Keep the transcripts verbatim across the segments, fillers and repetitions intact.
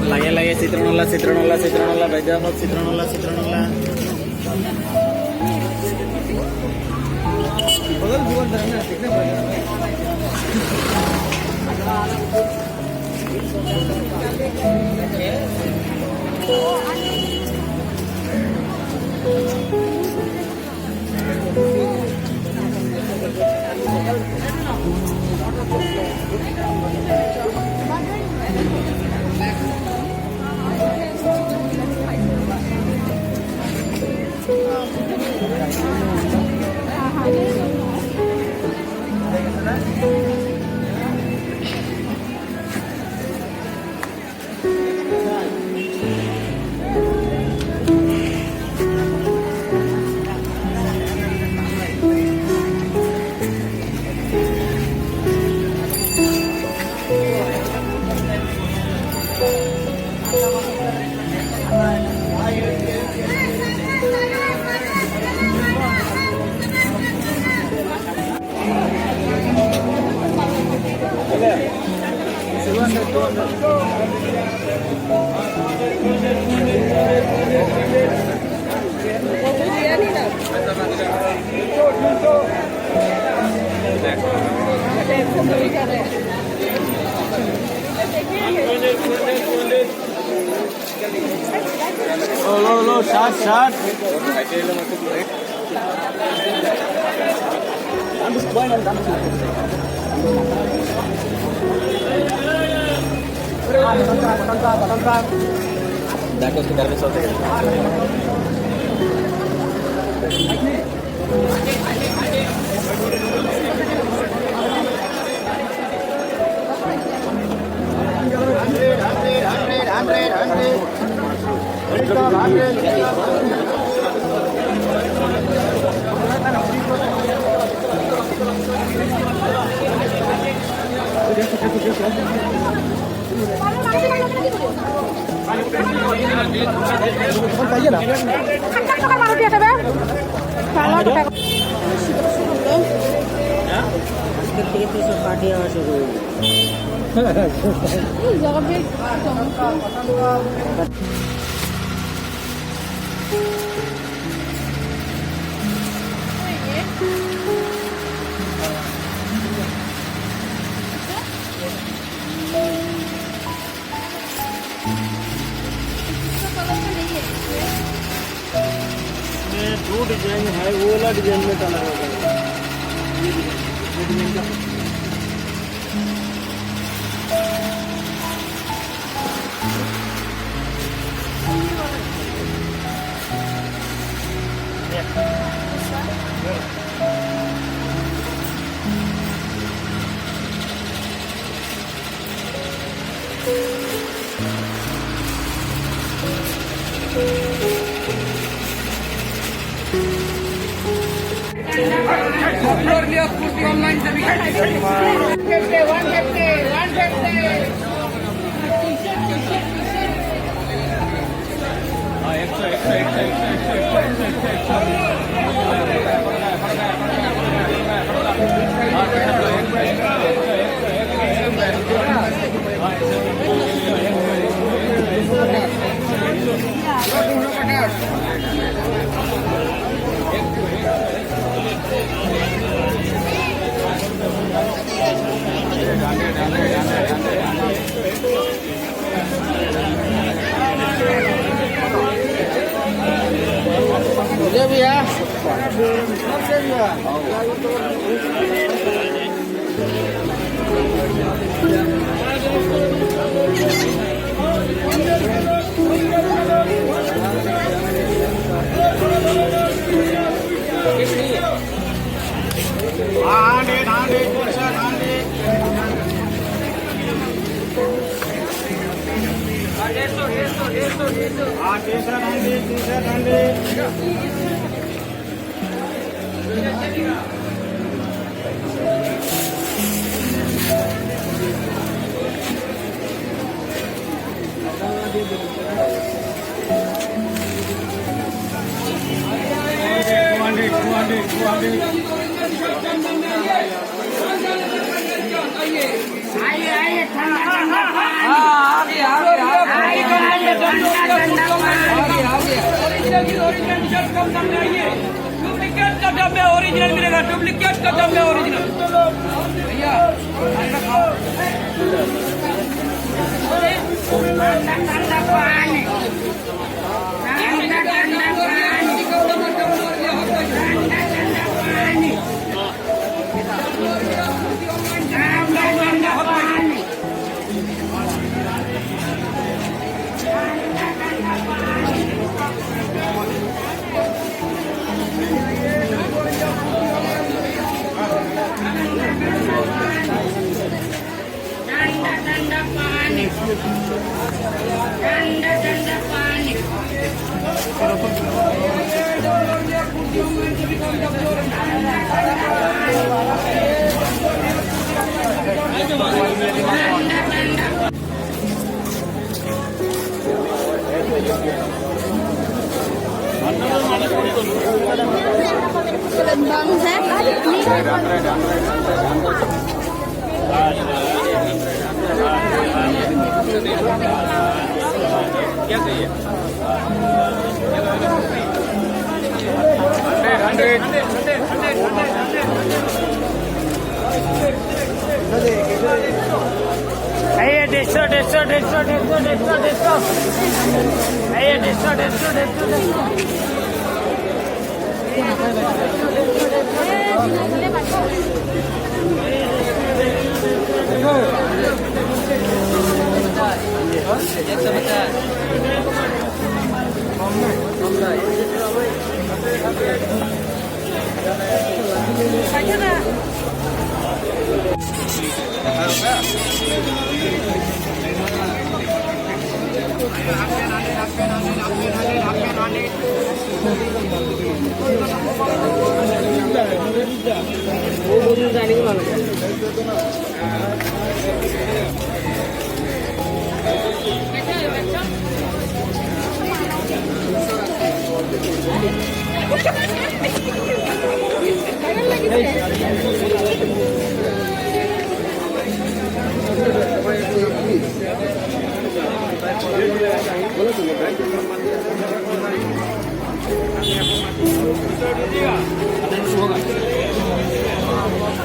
Lage lage Citroen wala, Citroen wala, Citroen wala, bhai, deo, Citroen wala, Citroen wala. Lo, lo, lo, shot, shot. আজকে থেকে তো সব পার্টি হওয়া শুরু হয়ে গেছে। ये दो डिजाइन है, वो वाला डिजाइन में कलर हो जाएगा। ये डिजाइन, ये डिजाइन का। आइए, आइए, ठंडा, ठंडा पानी। हाँ, आ गया, आ गया, आ गया। आइए, आइए, ठंडा, ठंडा पानी। आ गया, आ गया। ओरिजिनल की ओरिजिनल, निषाद कम दाम में आइए। डुप्लीकेट का दाम में ओरिजिनल मिलेगा, डुप्लीकेट का दाम में ओरिजिनल। भैया, ठंडा खाओ। ठंडा, ठंडा पानी। ठंडा, ठंडा पानी। ठंडा, ठंडा पानी। ठंडा ठंडा पानी, ठंडा ठंडा पानी। Aye, dersho, dersho, dersho. Aye, dersho, dersho, dersho, dersho.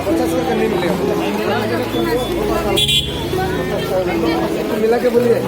पचास रुपये नहीं मिलेगा। मिला के बोलिए।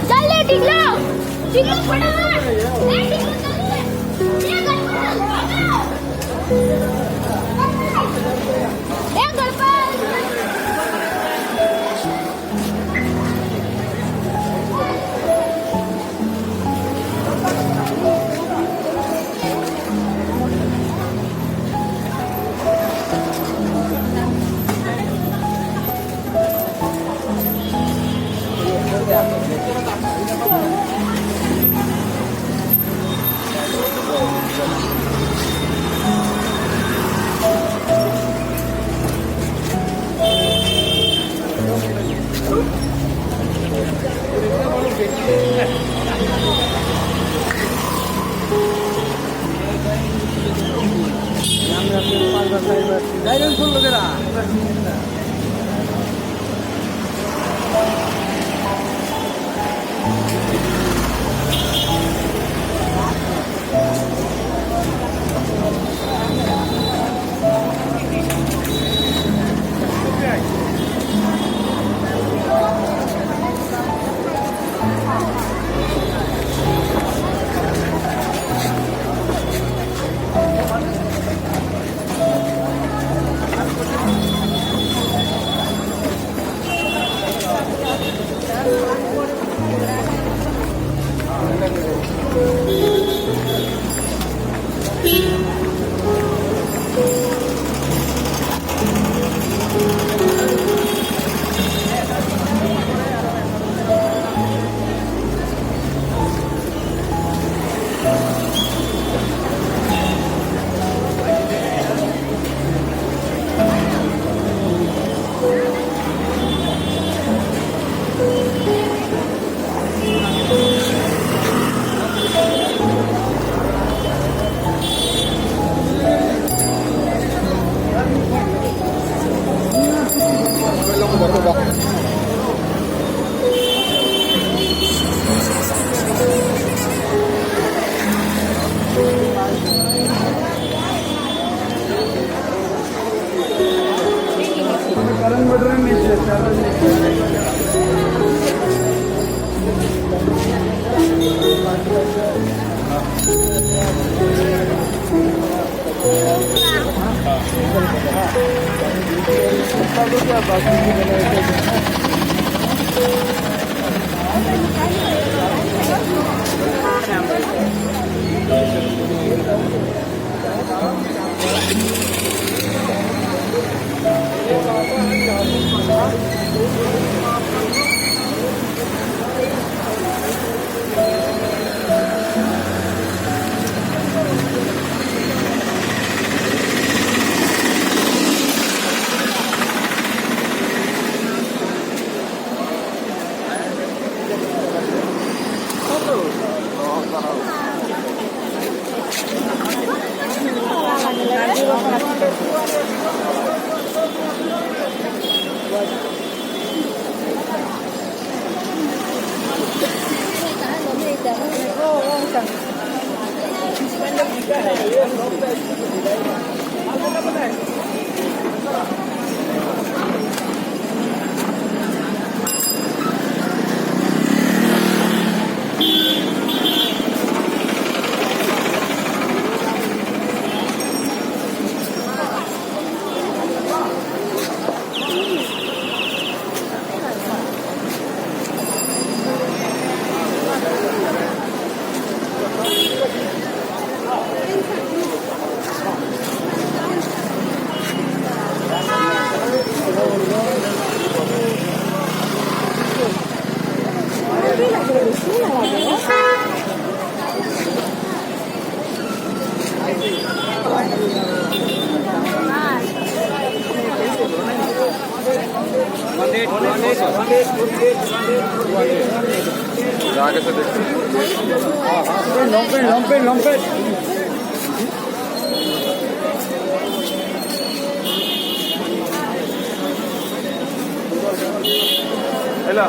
जल्दी टिकलो, टिकलो फटाफट। ए, टिकलो जल्दी। ए, गड़बड़ है। ए, गड़बड़ है। Long pant, long pant, long pant. Hello.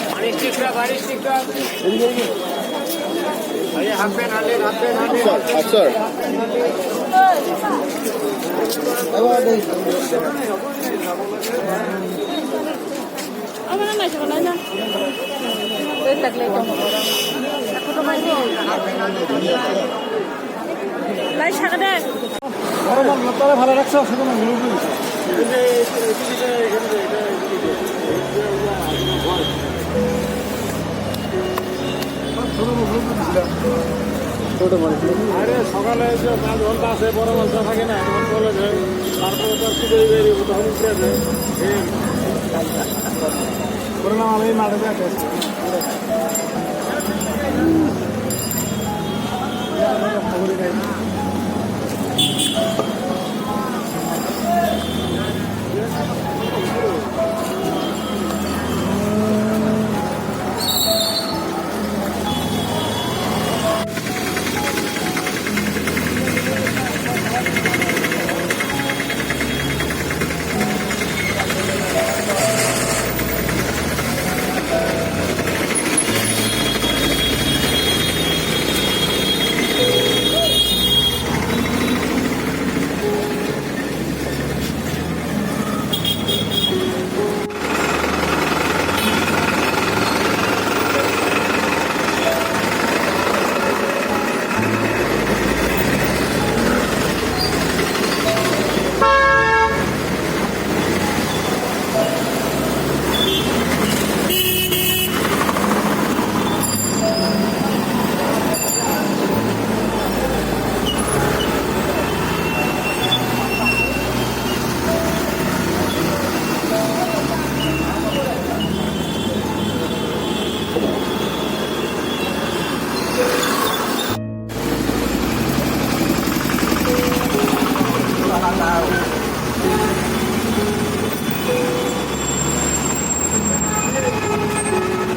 Body stick ra, body stick ra. Aye, half pant, half pant, half pant. Sir, uh, sir. Ano na, isa ka na. Wait, tagle ito. Ako naman yun. Lai, saka de. Tara bhalo rakhcho, sekhano bhalo bhalo. আরে সকালে যে পাঁচ ঘন্টা আছে, বড় মাছ থাকে না, তখন বলে যে, তারপরে তো আর কি দই বেরিয়ে, তখন উঠে যায়। এই পুরোনো মাল এই মাঠে যায়, খবরই নাই।